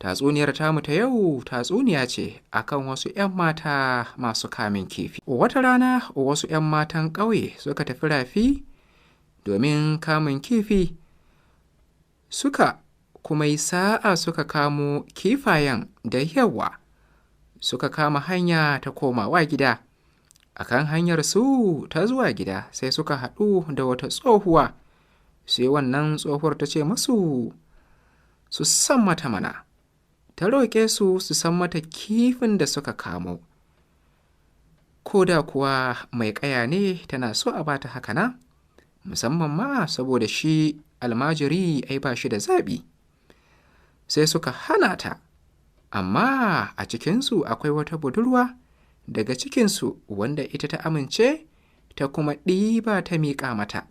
Tatsuniyar tamu ta yau tatsuniya ce akan wasu 'yan mata masu kamun kifi. Wata rana wasu 'yan matan ƙauye suka tafi rafi domin kamun kifi, suka kuma yi sa'a suka kamo kifayen da yawa, suka kama hanya ta komawa gida. A kan hanyar su ta zuwa gida sai suka haɗu da wata tsohuwa, sai wannan tsohuwar ta ce masu su san mata mana. Ta roƙe su su san mata kifin da suka kamo. Ko da kuwa mai ƙaya ne tana so a bata haka na, musamman ma saboda shi almajiri ai ba shi da zaɓi. Sai suka hana ta, amma a cikinsu akwai wata budurwa daga cikinsu wanda ita ta amince ta kuma ɗiba ta miƙa mata.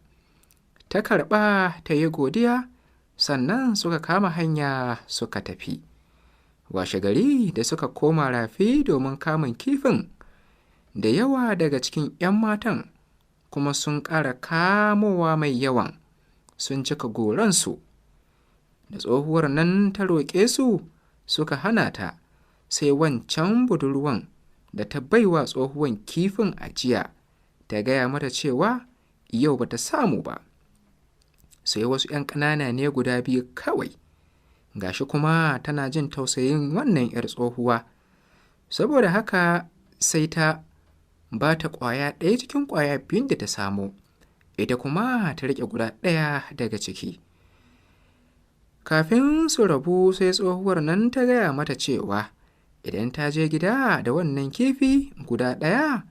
Ta karɓa ta yi godiya, sannan suka kama hanya suka tafi. Washe gari da suka koma rafi domin kamun kifin, da yawa daga cikin 'yan matan kuma sun ƙara kamowa mai yawan, sun cika goransu. Da tsohuwar nan ta roƙe su suka hana ta, sai wancan budurwan da ta baiwa tsohuwan kifin ajiya ta gaya mata cewa yau bata samu ba. Sai wasu 'yan ƙanana ne guda biyu kawai. Gashi kuma tana jin tausayin wannan 'yar tsohuwa. Saboda haka sai ta ba ta ƙwaya ɗaya cikin ƙwaya biyun da ta samu, ita kuma ta riƙe guda ɗaya daga ciki. Kafin su rabu sai tsohuwar nan ta gaya mata cewa idan ta je gida da wannan kifi guda ɗaya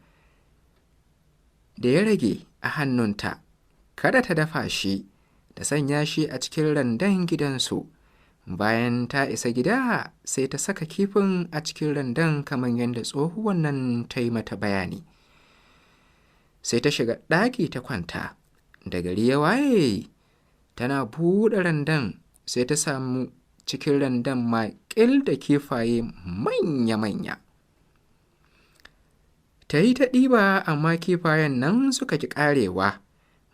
da ya rage a hannunta, kada ta dafa shi, ta sanya shi a cikin randan gidansu. Bayan ta isa gida sai ta saka kifin a cikin randan kamar yadda tsohuwar nan ta yi mata bayani. Sai ta shiga ɗaki ta kwanta. Da gari ya waye, tana buɗe randan sai ta samu cikin randan maƙil da kifaye manya-manya. Ta yi ta ɗiba amma kifayen nan suka ƙi ƙarewa.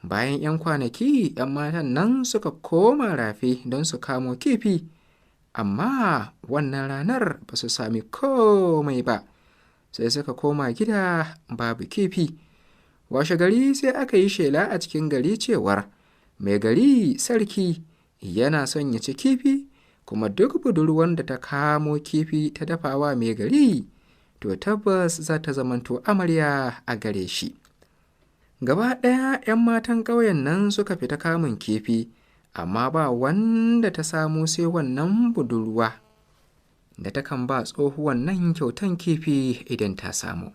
Bayan 'yan kwanaki 'yan matan nan suka koma rafi don su kamo kifi, amma wannan ranar ba su sami komai ba, sai suka koma gida babu kifi. Washe gari sai aka yi shela a cikin gari cewar mai gari sarki yana son ya ci kifi, kuma duk budurwan da ta kamo kifi ta dafawa mai gari, to tabbas za ta zamanto amarya a gare shi. Gaba ɗaya 'yan matan ƙauyen nan suka fita kamun kifi, amma ba wanda ta samu sai wannan budurwa da takan ba tsohuwan nan kyautan kifi idan ta samu.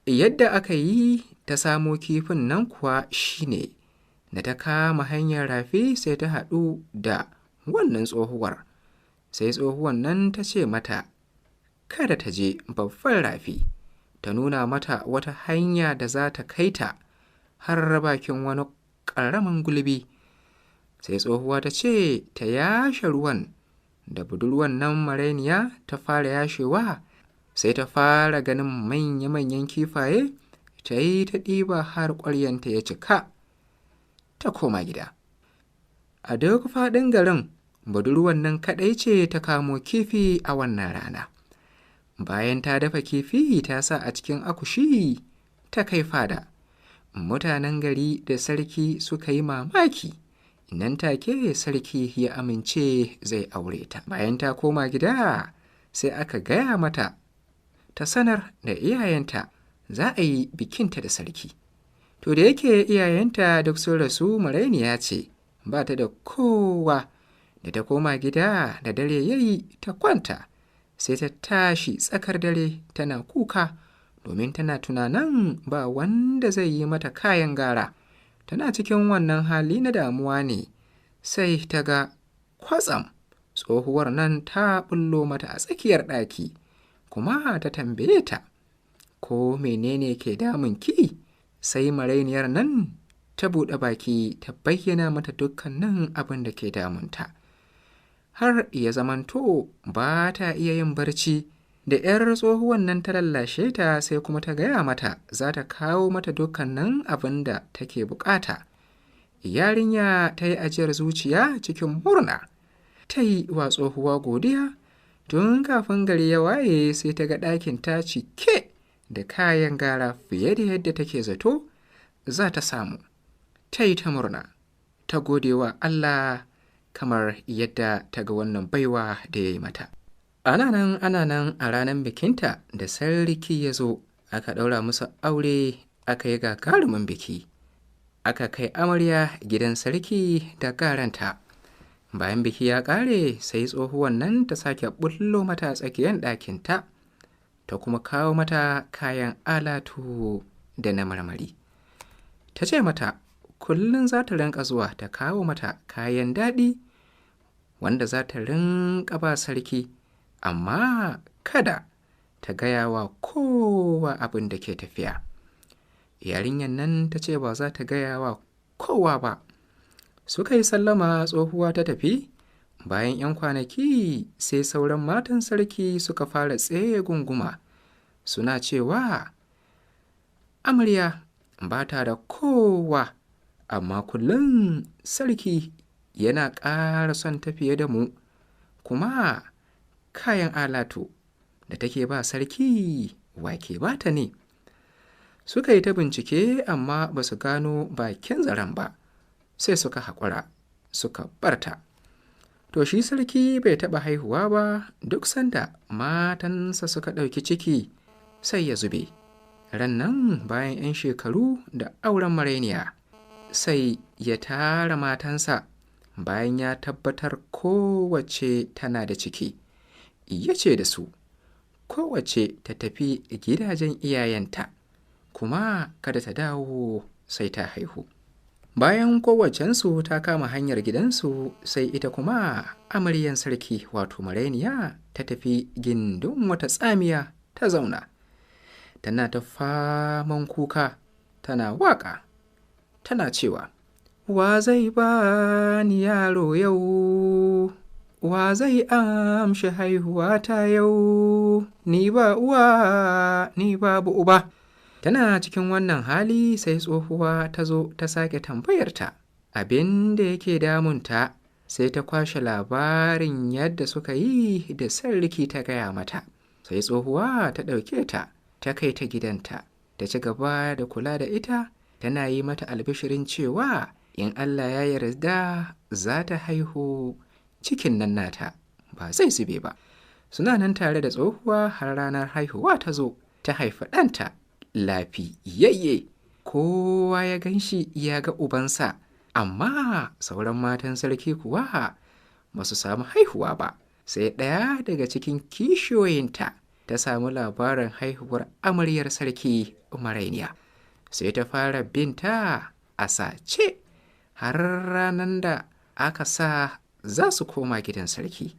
Yadda aka yi ta samo kifin nan kuwa shine da ta kama hanyar rafi sai ta haɗu da wannan tsohuwar. Sai tsohuwan nan ta ce mata kada ta je babban rafi, ta nuna mata wata hanya da za ta kai ta har bakin wani ƙaramin gulbi. Sai tsohuwa ta ce ta yashe ruwan, da budurwan nan marainiya ta fara yashewa, sai ta fara ganin manya-manyan kifaye, ta yi ta ɗiba har ƙwaryanta ya cika, ta koma gida. A duk faɗin garin, budurwan nan kaɗai ce ta kamo kifi a wannan rana. Bayan ta dafa kifi ta sa a cikin akushi ta kai fada. Mutanen gari da sarki suka yi mamaki. Nan take sarki ya amince zai aure ta. Bayan ta koma gida sai aka gaya mata ta sanar da iyayenta za a yi bikinta da sarki. To da yake iyayenta duk sun rasu, marainiya ce, ba ta da kowa. Da ta koma gida da dare ya yi ta kwanta, sai ta tashi tsakar dare tana kuka domin tana tunanin ba wanda zai yi mata kayan gara. Tana cikin wannan hali na damuwa ne sai ta ga kwatsam tsohuwar nan ta ɓullo mata a tsakiyar ɗaki, kuma ta tambaye ta ko menene ke damun ki? Sai marainiyar nan ta buɗe baki ta bayyana mata dukkanin abin da ke damunta. Har ya zamanto ba ta iya yin barci. Da 'yar tsohuwan nan ta lallashe ta sai kuma ta gaya mata za ta kawo mata dukkanin abin da take bukata. Yarinya ta yi ajiyar zuciya cikin murna. Ta yi wa tsohuwa godiya. Tun kafin gari ya waye sai ta ga ɗakin ta cike da kayan gara fiye da yadda take zato za ta samu. Ta yi ta murna, ta gode wa Allah kamar yadda ta ga wannan baiwa da ya yi mata. Ana nan ana nan, a ranar bikinta da sarki ya zo, aka ɗaura musu aure, aka yi gagarumin biki. Aka kai amarya gidan sarki da garanta. Bayan biki ya ƙare, sai tsohuwan nan ta sake ɓullo mata tsakiyar ɗakinta, ta kuma kawo mata kayan alatu da na marmari. Ta ce mata kullum za ta rinƙa zuwa ta kawo mata kayan daɗi wanda za ta rinƙa ba sarki, amma kada ta gaya wa kowa abin da ke tafiya. Yarinyar nan ta ce ba za ta gaya wa kowa ba. Suka yi sallama, tsohuwa ta tafi. Bayan 'yan kwanaki sai sauran matan sarki suka fara tsaye gunguma, suna cewa amarya ba ta da kowa, amma kullum sarki yana ƙara son tafiye da mu, kuma kayan alatu da take ba sarki wake ba ta ne. Suka yi ta bincike amma ba su gano bakin zaren ba, sai suka haƙura suka barta. To shi sarki bai taɓa haihuwa ba, duk sanda matansa suka ɗauki ciki sai ya zube. Ran nan bayan 'yan shekaru da auren marainiya, sai ya tara matansa bayan ya tabbatar kowace tana da ciki. Ya ce da su, kowace ta tafi gidajen iyayenta, kuma kada ta dawo sai ta haihu. Bayan kowacensu ta kama hanyar gidansu, sai ita kuma amaryan sarki wato marainiya ta tafi gindin wata tsamiya ta zauna. Tana ta faman kuka, tana waƙa, tana cewa, wa zai ba ni yaro yau? Wa zai amshi haihuwa ta yau? Ni ba uwa, ni babu uba. Tana cikin wannan hali sai tsohuwa ta zo ta sake tambayarta abin da yake damunta, sai ta kwashe labarin yadda suka yi da sarki ta gaya mata. Sai tsohuwa ta ɗauke ta, ta kai ta gidanta, ta ci gaba da kula da ita, tana yi mata albishirin cewa in Allah ya yarda za ta haihu, cikin nan nata ba zai zube ba. Suna nan tare da tsohuwa har ranar haihuwa ta zo, ta haifi ɗanta lafiyayye. Kowa ya gan shi ya ga ubansa, amma sauran matan sarki kuwa ba su samu haihuwa ba. Sai ɗaya daga cikin kishiyoyinta ta samu labarin haihuwar amaryar sarki marainiya, sai ta fara binta a sace har ranar da aka sa za su koma gidan sarki.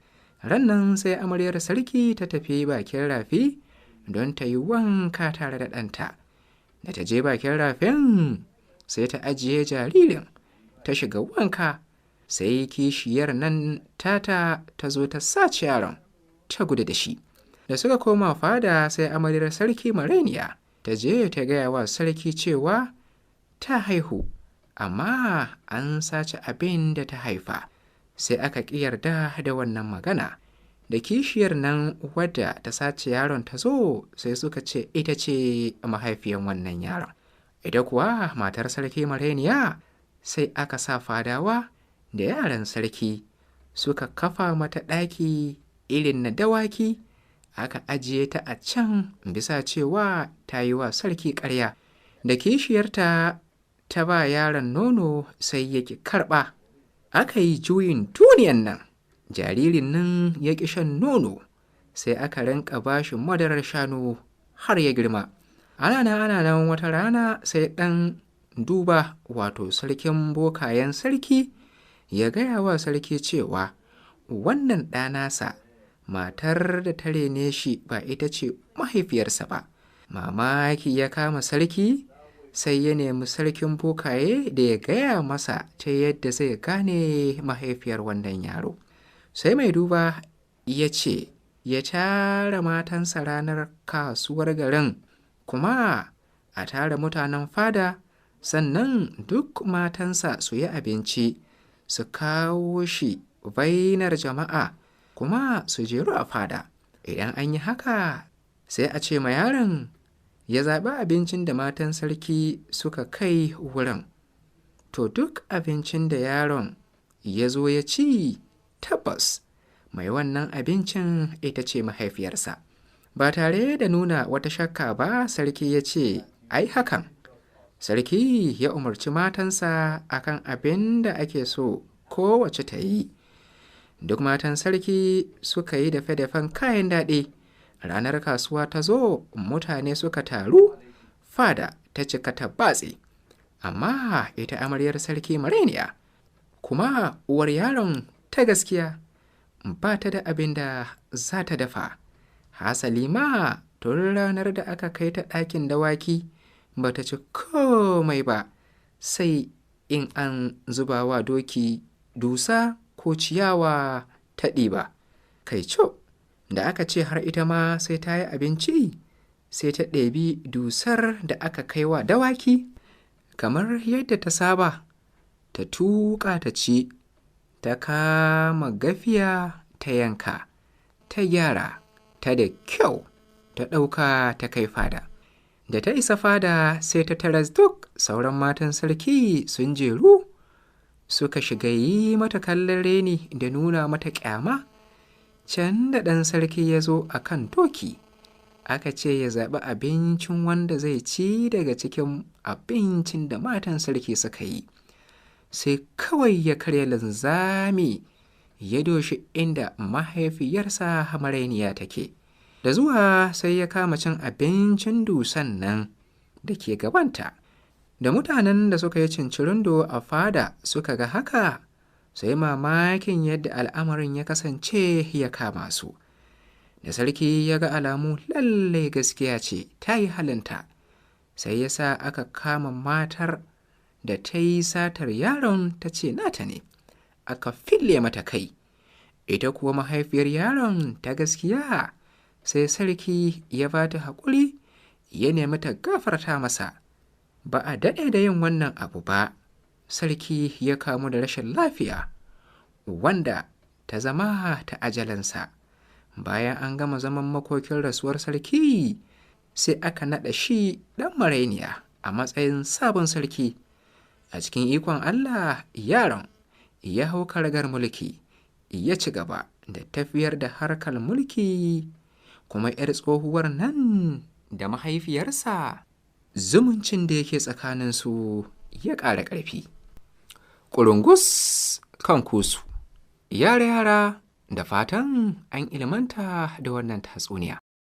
Rannan sai amaryar sarki ta tafi bakin rafi don ta yi wanka tare da ɗanta. Da ta je bakin rafin sai ta ajiye jaririn, ta shiga wanka, sai kishiyar nan tata ta zo ta sace yaron ta gudu da shi. Da suka koma fada, sai amaryar sarki marainiya ta je ta gaya wa sarki cewa ta haihu, amma an sace abin da ta haifa. Sai aka ƙi yarda da wannan magana. Da kishiyar nan wadda ta sace yaron ta zo, sai suka ce ita ce mahaifiyan wannan yaron. Ita kuwa matar sarki marainiya sai aka sa fadawa da yaran sarki suka kafa mata ɗaki irin na dawaki, aka ajiye ta a can bisa cewa ta yi wa sarki ƙarya. Da kishiyarta ta ba yaron nono sai ya ƙi karɓa. Aka yi juyin duniyan nan, jaririn nan ya ƙi shan nono, sai aka rinƙa ba shi madarar shanu har ya girma. Ana nan ana nan, wata rana sai ɗan duba wato sarkin bokayen sarki ya gaya wa sarki cewa wannan ɗa nasa, matar da ta rene shi ba ita ce mahaifiyarsa ba. Mamaki ya kama sarki, sai ya nemi sarkin bokaye da ya gaya masa ta yadda zai gane mahaifiyar wannan yaro. Sai mai duba ya ce ya tara matansa ranar kasuwar garin, kuma a tara mutanen fada, sannan duk matansa su yi abinci su kawo shi. bainar jama'a kuma su jeru a fada. Idan an yi haka, sai a ce ma yaron ya zaɓi abincin da matan sarki suka kai wurin. To duk abincin da yaron ya zo ya ci, tabbas mai wannan abincin ita ce mahaifiyarsa. Ba tare da nuna wata shakka ba, sarki ya ce, ai hakan. Sarki ya umarci matansa akan abin da ake so kowace ta yi. Duk matan sarki suka yi dafe-dafen kayan daɗi. Ranar kasuwa ta zo, mutane suka taru, fada ta cika ta batse. Amma ita amaryar sarki marainiya, kuma uwar yaron ta gaskiya, ba ta da abin da za ta dafa. Hasali ma tun ranar da aka kai ta ɗakin dawaki ba ta ci komai ba, sai in an zuba wa doki dusa ko ciyawa ta ɗiba. Kai co, da aka ce har ita ma sai ta yi abinci, sai ta ɗebi dusar da aka kai wa dawaki, kamar yadda ta saba, ta tuƙa ta ci, ta kama gafiya ta yanka, ta gyara ta da kyau, ta ɗauka ta kai fada. Da ta isa fada sai ta taras duk sauran matan sarki sun jeru, suka shiga yi mata kallon reni da nuna mata ƙyama. Can da ɗan sarki ya zo a kan doki, aka ce ya zaɓi abincin wanda zai ci daga cikin abincin da matan sarki suka yi. Sai kawai ya karya linzami ya doshi inda mahaifiyarsa marainiya take. Da zuwa sai ya kama cin abincin dusan nan da ke gabanta. Da mutanen da suka yi cincirindo a fada suka ga haka, sai mamakin yadda al'amarin ya kasance ya kama su. Da sarki ya ga alamu lallai gaskiya ce ta yi halinta, sai ya sa aka kama matar da ta yi satar yaron ta ce nata ne, aka fille mata kai. Ita kuwa mahaifiyar yaron ta gaskiya, sai sarki ya ba ta haƙuri ya nemi ta gafarta masa. Ba a daɗe da yin wannan abu ba, sarki ya kamu da rashin lafiya, wanda ta zama ta ajalinsa. Bayan an gama zaman makokin rasuwar sarki, sai aka naɗa shi ɗan marainiya a matsayin sabon sarki. A cikin ikon Allah, yaron ya hau karagar mulki, ya ci gaba da tafiyar da harkar mulki, kuma 'yar tsohuwar nan da mahaifiyarsa zumuncin da yake tsakaninsu ya ƙara ƙarfi. Ƙurungus kan kusu. Yara-yara, da fatan an ilmanta da wannan tatsuniya.